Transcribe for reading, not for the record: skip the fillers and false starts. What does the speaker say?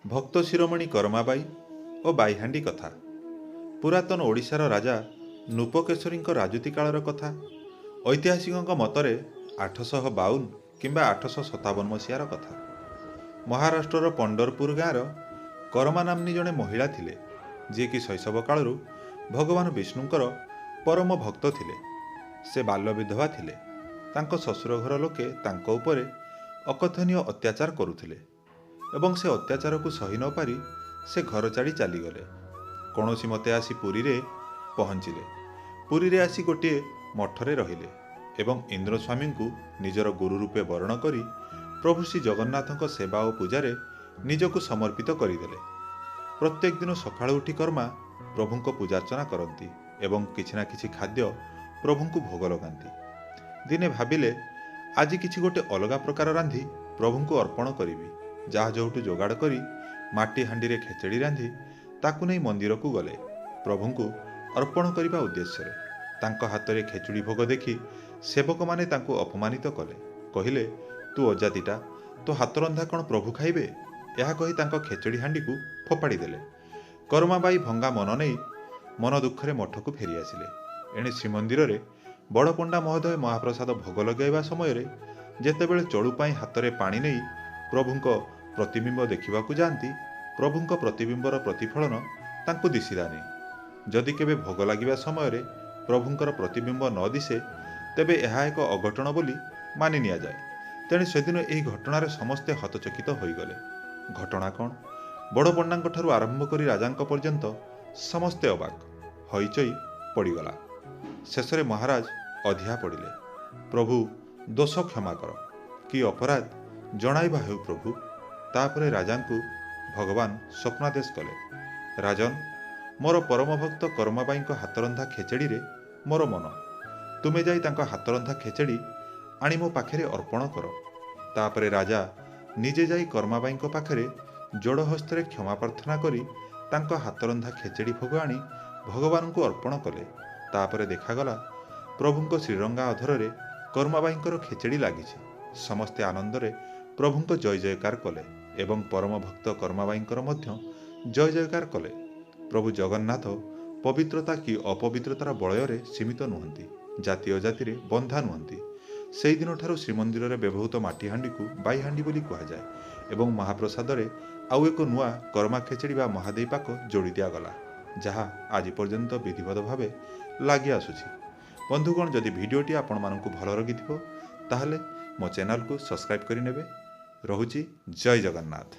ଭକ୍ତ ଶିରୋମଣି କରମାବାଇ ଓ ବାଇହାଣ୍ଡି କଥା। ପୁରାତନ ଓଡ଼ିଶାର ରାଜା ନୃପକେଶରୀଙ୍କ ରାଜୁତି କାଳର କଥା। ଐତିହାସିକଙ୍କ ମତରେ 852 କିମ୍ବା 857 ମସିହାର କଥା। ମହାରାଷ୍ଟ୍ରର ପଣ୍ଡରପୁର ଗାଁର କରମା ନାମ୍ନୀ ଜଣେ ମହିଳା ଥିଲେ, ଯିଏକି ଶୈଶବ କାଳରୁ ଭଗବାନ ବିଷ୍ଣୁଙ୍କର ପରମ ଭକ୍ତ ଥିଲେ। ସେ ବାଲ୍ୟ ବିଧବା ଥିଲେ। ତାଙ୍କ ଶ୍ୱଶୁର ଘର ଲୋକେ ତାଙ୍କ ଉପରେ ଅକଥନୀୟ ଅତ୍ୟାଚାର କରୁଥିଲେ ଏବଂ ସେ ଅତ୍ୟାଚାରକୁ ସହି ନପାରି ସେ ଘର ଛାଡ଼ି ଚାଲିଗଲେ। କୌଣସି ମତେ ଆସି ପୁରୀରେ ପହଞ୍ଚିଲେ। ପୁରୀରେ ଆସି ଗୋଟିଏ ମଠରେ ରହିଲେ ଏବଂ ଇନ୍ଦ୍ରସ୍ୱାମୀଙ୍କୁ ନିଜର ଗୁରୁ ରୂପେ ବରଣ କରି ପ୍ରଭୁ ଶ୍ରୀ ଜଗନ୍ନାଥଙ୍କ ସେବା ଓ ପୂଜାରେ ନିଜକୁ ସମର୍ପିତ କରିଦେଲେ। ପ୍ରତ୍ୟେକ ଦିନ ସକାଳୁ ଉଠି କର୍ମା ପ୍ରଭୁଙ୍କ ପୂଜାର୍ଚ୍ଚନା କରନ୍ତି ଏବଂ କିଛି ନା କିଛି ଖାଦ୍ୟ ପ୍ରଭୁଙ୍କୁ ଭୋଗ ଲଗାନ୍ତି। ଦିନେ ଭାବିଲେ, ଆଜି କିଛି ଗୋଟେ ଅଲଗା ପ୍ରକାର ରାନ୍ଧି ପ୍ରଭୁଙ୍କୁ ଅର୍ପଣ କରିବି। ଯାହା ଯେଉଁଠୁ ଯୋଗାଡ଼ କରି ମାଟି ହାଣ୍ଡିରେ ଖେଚେଡ଼ି ରାନ୍ଧି ତାକୁ ନେଇ ମନ୍ଦିରକୁ ଗଲେ ପ୍ରଭୁଙ୍କୁ ଅର୍ପଣ କରିବା ଉଦ୍ଦେଶ୍ୟରେ। ତାଙ୍କ ହାତରେ ଖେଚୁଡ଼ି ଭୋଗ ଦେଖି ସେବକମାନେ ତାଙ୍କୁ ଅପମାନିତ କଲେ। କହିଲେ, ତୁ ଅଜାତିଟା, ତୋ ହାତରନ୍ଧା କ'ଣ ପ୍ରଭୁ ଖାଇବେ? ଏହା କହି ତାଙ୍କ ଖେଚୁଡ଼ି ହାଣ୍ଡିକୁ ଫୋପାଡ଼ି ଦେଲେ। କରମାବାଇ ଭଙ୍ଗା ମନ ନେଇ ମନ ଦୁଃଖରେ ମଠକୁ ଫେରିଆସିଲେ। ଏଣେ ଶ୍ରୀମନ୍ଦିରରେ ବଡ଼ପଣ୍ଡା ମହୋଦୟ ମହାପ୍ରସାଦ ଭୋଗ ଲଗାଇବା ସମୟରେ ଯେତେବେଳେ ଚଳୁ ପାଇଁ ହାତରେ ପାଣି ନେଇ ପ୍ରଭୁଙ୍କ ପ୍ରତିବିମ୍ବ ଦେଖିବାକୁ ଯାଆନ୍ତି, ପ୍ରଭୁଙ୍କ ପ୍ରତିବିମ୍ବର ପ୍ରତିଫଳନ ତାଙ୍କୁ ଦିଶିଲାନି। ଯଦି କେବେ ଭୋଗ ଲାଗିବା ସମୟରେ ପ୍ରଭୁଙ୍କର ପ୍ରତିବିମ୍ବ ନ ଦିଶେ, ତେବେ ଏହା ଏକ ଅଘଟଣ ବୋଲି ମାନି ନିଆଯାଏ। ତେଣୁ ସେଦିନ ଏହି ଘଟଣାରେ ସମସ୍ତେ ହତଚକିତ ହୋଇଗଲେ। ଘଟଣା କ'ଣ? ବଡ଼ ପଣ୍ଡାଙ୍କଠାରୁ ଆରମ୍ଭ କରି ରାଜାଙ୍କ ପର୍ଯ୍ୟନ୍ତ ସମସ୍ତେ ଅବାକ୍। ହଇଚଇ ପଡ଼ିଗଲା। ଶେଷରେ ମହାରାଜ ଅଧିଆ ପଡ଼ିଲେ। ପ୍ରଭୁ, ଦୋଷ କ୍ଷମା କର, କି ଅପରାଧ ଜଣାଇବା ହେଉ ପ୍ରଭୁ। ତାପରେ ରାଜାଙ୍କୁ ଭଗବାନ ସ୍ୱପ୍ନାଦେଶ କଲେ, ରାଜନ, ମୋର ପରମ ଭକ୍ତ କର୍ମାବାଇଙ୍କ ହାତରନ୍ଧା ଖେଚେଡ଼ିରେ ମୋର ମନ। ତୁମେ ଯାଇ ତାଙ୍କ ହାତରନ୍ଧା ଖେଚେଡ଼ି ଆଣି ମୋ ପାଖରେ ଅର୍ପଣ କର। ତାପରେ ରାଜା ନିଜେ ଯାଇ କର୍ମାବାଇଙ୍କ ପାଖରେ ଯୋଡ଼ ହସ୍ତରେ କ୍ଷମା ପ୍ରାର୍ଥନା କରି ତାଙ୍କ ହାତରନ୍ଧା ଖେଚେଡ଼ି ଭୋଗ ଆଣି ଭଗବାନଙ୍କୁ ଅର୍ପଣ କଲେ। ତାପରେ ଦେଖାଗଲା ପ୍ରଭୁଙ୍କ ଶ୍ରୀରଙ୍ଗା ଅଧରରେ କର୍ମାବାଇଙ୍କର ଖେଚେଡ଼ି ଲାଗିଛି। ସମସ୍ତେ ଆନନ୍ଦରେ ପ୍ରଭୁଙ୍କ ଜୟ ଜୟକାର କଲେ ଏବଂ ପରମ ଭକ୍ତ କର୍ମାବାଇଙ୍କର ମଧ୍ୟ ଜୟ ଜୟକାର କଲେ। ପ୍ରଭୁ ଜଗନ୍ନାଥ ପବିତ୍ରତା କି ଅପବିତ୍ରତାର ବଳୟରେ ସୀମିତ ନୁହନ୍ତି, ଜାତି ଅଜାତିରେ ବନ୍ଧା ନୁହନ୍ତି। ସେହିଦିନଠାରୁ ଶ୍ରୀମନ୍ଦିରରେ ବ୍ୟବହୃତ ମାଟିହାଣ୍ଡିକୁ ବାଇହାଣ୍ଡି ବୋଲି କୁହାଯାଏ ଏବଂ ମହାପ୍ରସାଦରେ ଆଉ ଏକ ନୂଆ କର୍ମା ଖେଚେଡ଼ି ବା ମହାଦେଇ ପାକ ଯୋଡ଼ି ଦିଆଗଲା, ଯାହା ଆଜି ପର୍ଯ୍ୟନ୍ତ ବିଧିବଦ୍ଧ ଭାବେ ଲାଗି ଆସୁଛି। ବନ୍ଧୁଗଣ, ଯଦି ଭିଡ଼ିଓଟି ଆପଣମାନଙ୍କୁ ଭଲ ଲାଗିଥିବ, ତାହେଲେ ମୋ ଚ୍ୟାନେଲକୁ ସବସ୍କ୍ରାଇବ୍ କରିନେବେ। ରହୁଛି, ଜୟ ଜଗନ୍ନାଥ।